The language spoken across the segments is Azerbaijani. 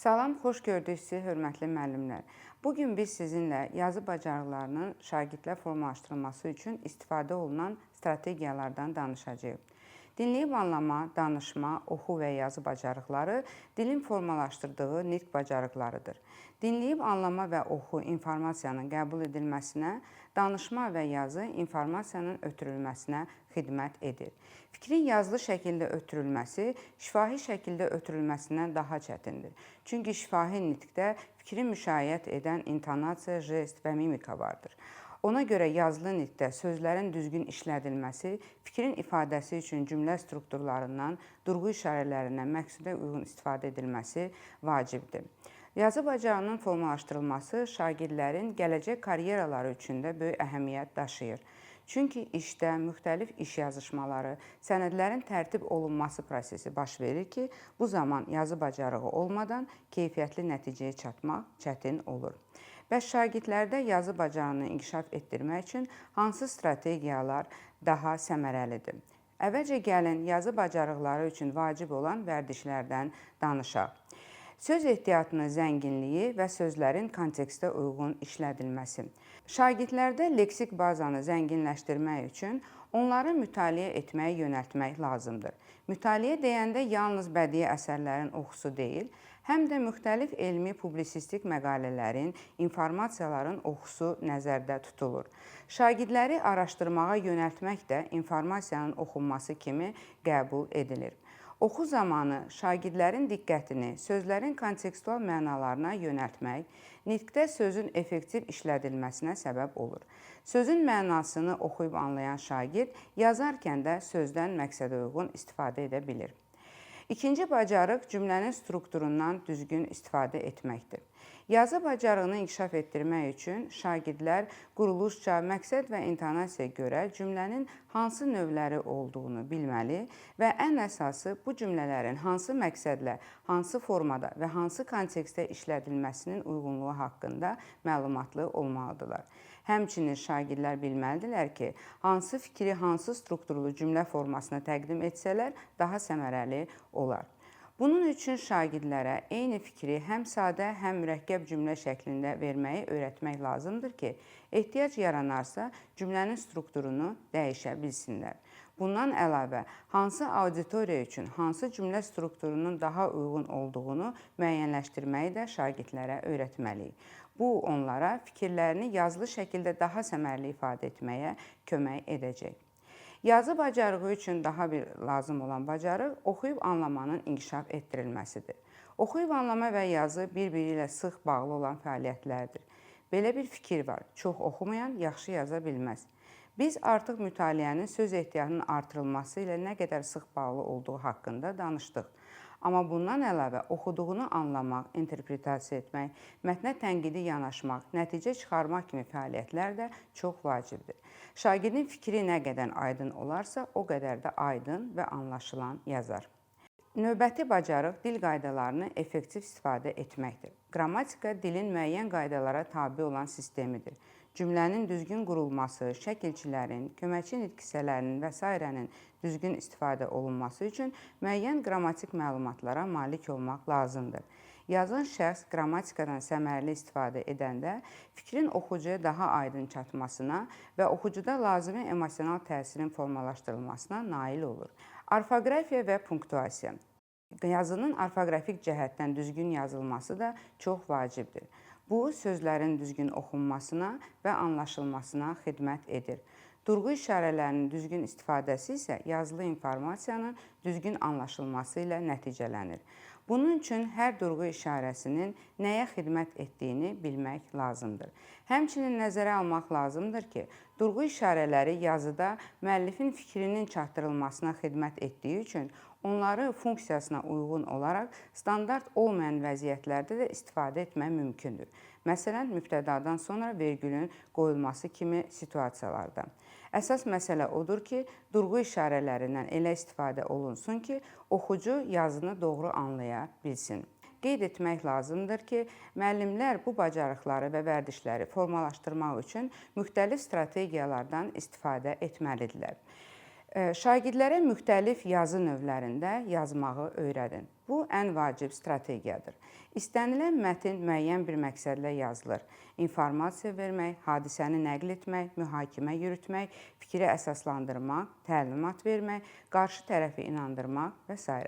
Salam, xoş gördük sizi, hörmətli müəllimlər. Bu gün biz sizinlə yazı bacarıqlarının şagirdlər formalaşdırılması üçün istifadə olunan strategiyalardan danışacağıq. Dinləyib anlama, danışma, oxu və yazı bacarıqları dilin formalaşdırdığı nitq bacarıqlarıdır. Dinləyib anlama və oxu informasiyanın qəbul edilməsinə, danışma və yazı informasiyanın ötürülməsinə xidmət edir. Fikrin yazılı şəkildə ötürülməsi şifahi şəkildə ötürülməsindən daha çətindir. Çünki şifahi nitqdə fikri müşayiət edən intonasiya, jest və mimika vardır. Ona görə yazılı nitqdə sözlərin düzgün işlədilməsi, fikrin ifadəsi üçün cümlə strukturlarından, durğu işarələrindən məqsədə uyğun istifadə edilməsi vacibdir. Yazı bacarığının formalaşdırılması şagirdlərin gələcək karyeraları üçün də böyük əhəmiyyət daşıyır. Çünki işdə müxtəlif iş yazışmaları, sənədlərin tərtib olunması prosesi baş verir ki, bu zaman yazı bacarığı olmadan keyfiyyətli nəticəyə çatmaq çətin olur. Bəs şagirdlərdə yazı bacarığını inkişaf etdirmək üçün hansı strategiyalar daha səmərəlidir? Əvvəlcə gəlin yazı bacarıqları üçün vacib olan vərdişlərdən danışaq. Söz ehtiyatının zənginliyi və sözlərin kontekstə uyğun işlədilməsi. Şagirdlərdə leksik bazanı zənginləşdirmək üçün onları mütaliə etməyə yönəltmək lazımdır. Mütaliə deyəndə yalnız bədii əsərlərin oxusu deyil, həm də müxtəlif elmi publisistik məqalələrin, informasiyaların oxusu nəzərdə tutulur. Şagirdləri araşdırmağa yönəltmək də informasiyanın oxunması kimi qəbul edilir. Oxu zamanı şagirdlərin diqqətini sözlərin kontekstual mənalarına yönəltmək, nitqdə sözün effektiv işlədilməsinə səbəb olur. Sözün mənasını oxuyub anlayan şagird yazarkən də sözdən məqsədə uyğun istifadə edə bilir. İkinci bacarıq cümlənin strukturundan düzgün istifadə etməkdir. Yazı bacarığını inkişaf etdirmək üçün şagirdlər quruluşca, məqsəd və intonasiyaya görə cümlənin hansı növləri olduğunu bilməli və ən əsası bu cümlələrin hansı məqsədlə, hansı formada və hansı kontekstdə işlədilməsinin uyğunluğu haqqında məlumatlı olmalıdırlar. Həmçinin şagirdlər bilməlidirlər ki, hansı fikri hansı strukturlu cümlə formasına təqdim etsələr daha səmərəli olar. Bunun üçün şagirdlərə eyni fikri həm sadə, həm mürəkkəb cümlə şəklində verməyi öyrətmək lazımdır ki, ehtiyac yaranarsa cümlənin strukturunu dəyişə bilsinlər. Bundan əlavə, hansı auditoriya üçün hansı cümlə strukturunun daha uyğun olduğunu müəyyənləşdirməyi də şagirdlərə öyrətməliyik. Bu onlara fikirlərini yazılı şəkildə daha səmərəli ifadə etməyə kömək edəcək. Yazı bacarığı üçün daha bir lazım olan bacarıq oxuyub anlamanın inkişaf etdirilməsidir. Oxuyub anlama və yazı bir-biri ilə sıx bağlı olan fəaliyyətlərdir. Belə bir fikir var: çox oxumayan yaxşı yaza bilməz. Biz artıq mütaliənin söz ehtiyatının artırılması ilə nə qədər sıx bağlı olduğu haqqında danışdıq. Amma bundan əlavə oxuduğunu anlamaq, interpretasiya etmək, mətnə tənqidi yanaşmaq, nəticə çıxarmaq kimi fəaliyyətlər də çox vacibdir. Şagirdin fikri nə qədər aydın olarsa, o qədər də aydın və anlaşılan yazar. Növbəti bacarıq dil qaydalarını effektiv istifadə etməkdir. Qrammatika dilin müəyyən qaydalara tabe olan sistemidir. Cümlənin düzgün qurulması, şəkilçilərin, köməkçi nitq hissələrinin və sairənin düzgün istifadə olunması üçün müəyyən qrammatik məlumatlara malik olmaq lazımdır. Yazan şəxs qrammatikadan səmərəli istifadə edəndə fikrin oxucuya daha aydın çatmasına və oxucuda lazımi emosional təsirin formalaşdırılmasına nail olur. Orfoqrafiya və punktuasiya. Yazının orfoqrafik cəhətdən düzgün yazılması da çox vacibdir. Bu, sözlərin düzgün oxunmasına və anlaşılmasına xidmət edir. Durğu işarələrinin düzgün istifadəsi isə yazılı informasiyanın düzgün anlaşılması ilə nəticələnir. Bunun üçün hər durğu işarəsinin nəyə xidmət etdiyini bilmək lazımdır. Həmçinin nəzərə almaq lazımdır ki, durğu işarələri yazıda müəllifin fikrinin çatdırılmasına xidmət etdiyi üçün onları funksiyasına uyğun olaraq standart olmayan vəziyyətlərdə də istifadə etmək mümkündür. Məsələn, mübtədadan sonra vergülün qoyulması kimi situasiyalarda. Əsas məsələ odur ki, durğu işarələrindən elə istifadə olunsun ki, oxucu yazını doğru anlaya bilsin. Qeyd etmək lazımdır ki, müəllimlər bu bacarıqları və vərdişləri formalaşdırmaq üçün müxtəlif strategiyalardan istifadə etməlidirlər. Şagirdlərə müxtəlif yazı növlərində yazmağı öyrədin. Bu ən vacib strategiyadır. İstənilən mətn müəyyən bir məqsədlə yazılır. İnformasiya vermək, hadisəni nəql etmək, mühakimə yürütmək, fikri əsaslandırmaq, təlimat vermək, qarşı tərəfi inandırmaq və s.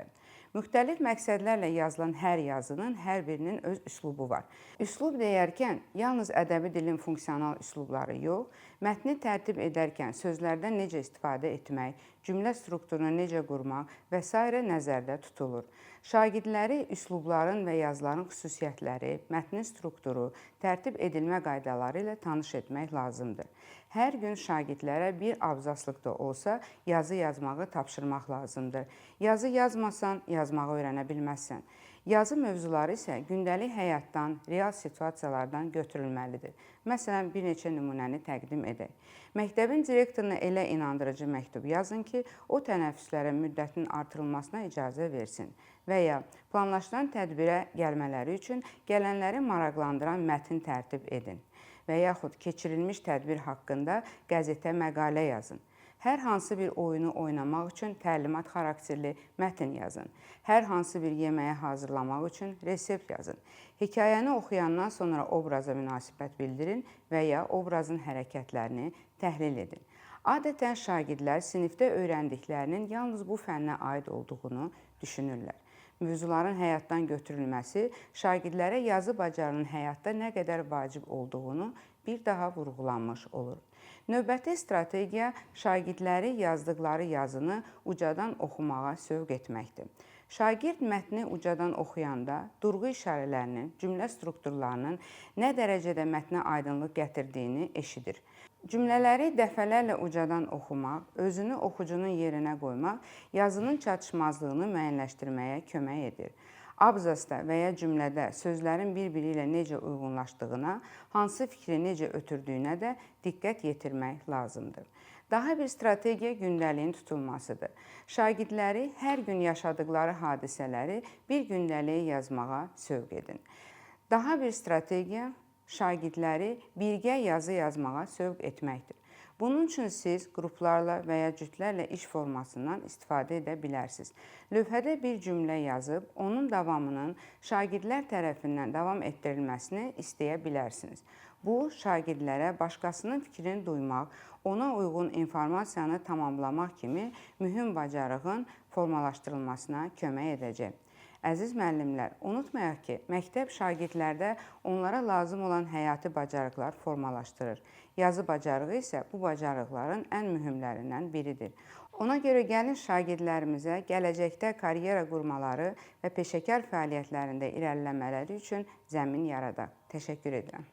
Müxtəlif məqsədlərlə yazılan hər yazının hər birinin öz üslubu var. Üslub deyərkən yalnız ədəbi dilin funksional üslubları yox, mətni tərtib edərkən sözlərdən necə istifadə etmək, cümlə strukturunu necə qurmaq və sairə nəzərdə tutulur. Şagirdləri üslubların və yazıların xüsusiyyətləri, mətnin strukturu, tərtib edilmə qaydaları ilə tanış etmək lazımdır. Hər gün şagirdlərə bir abzaslıq da olsa yazı yazmağı tapşırmaq lazımdır. Yazı yazmasan, yazmağı öyrənə bilməzsən. Yazı mövzuları isə gündəlik həyatdan, real situasiyalardan götürülməlidir. Məsələn, bir neçə nümunəni təqdim edək. Məktəbin direktoruna elə inandırıcı məktub yazın ki, o tənəffüslərə müddətinin artırılmasına icazə versin və ya planlaşdıran tədbirə gəlmələri üçün gələnləri maraqlandıran mətn tərtib edin və yaxud keçirilmiş tədbir haqqında qəzetə məqalə yazın. Hər hansı bir oyunu oynamaq üçün təlimat xarakterli mətn yazın. Hər hansı bir yeməyi hazırlamaq üçün resept yazın. Hekayəni oxuyandan sonra obraza münasibət bildirin və ya obrazın hərəkətlərini təhlil edin. Adətən şagirdlər sinifdə öyrəndiklərinin yalnız bu fənnə aid olduğunu düşünürlər. Mövzuların həyatdan götürülməsi şagirdlərə yazı bacarığının həyatda nə qədər vacib olduğunu bir daha vurğulanmış olur. Növbəti strategiya şagirdləri yazdıqları yazını ucadan oxumağa sövq etməkdir. Şagird mətni ucadan oxuyanda durğu işarələrinin, cümlə strukturlarının nə dərəcədə mətnə aydınlıq gətirdiyini eşidir. Cümlələri dəfələrlə ucadan oxumaq, özünü oxucunun yerinə qoymaq yazının çatışmazlığını müəyyənləşdirməyə kömək edir. Abzasda və ya cümlədə sözlərin bir-biri ilə necə uyğunlaşdığına, hansı fikri necə ötürdüyünə də diqqət yetirmək lazımdır. Daha bir strategiya gündəliyin tutulmasıdır. Şagirdləri hər gün yaşadıkları hadisələri bir gündəliyə yazmağa sövq edin. Daha bir strategiya şagirdləri birgə yazı yazmağa sövq etməkdir. Bunun üçün siz qruplarla və ya cütlərlə iş formasından istifadə edə bilərsiniz. Lövhədə bir cümlə yazıb, onun davamının şagirdlər tərəfindən davam etdirilməsini istəyə bilərsiniz. Bu, şagirdlərə başqasının fikrini duymaq, ona uyğun informasiyanı tamamlamaq kimi mühüm bacarığın formalaşdırılmasına kömək edəcək. Əziz müəllimlər, unutmayaq ki, məktəb şagirdlərdə onlara lazım olan həyati bacarıqlar formalaşdırır. Yazı bacarığı isə bu bacarıqların ən mühümlərindən biridir. Ona görə gəlin şagirdlərimizə gələcəkdə karyera qurmaları və peşəkar fəaliyyətlərində irəliləmələri üçün zəmin yaradaq. Təşəkkür edirəm.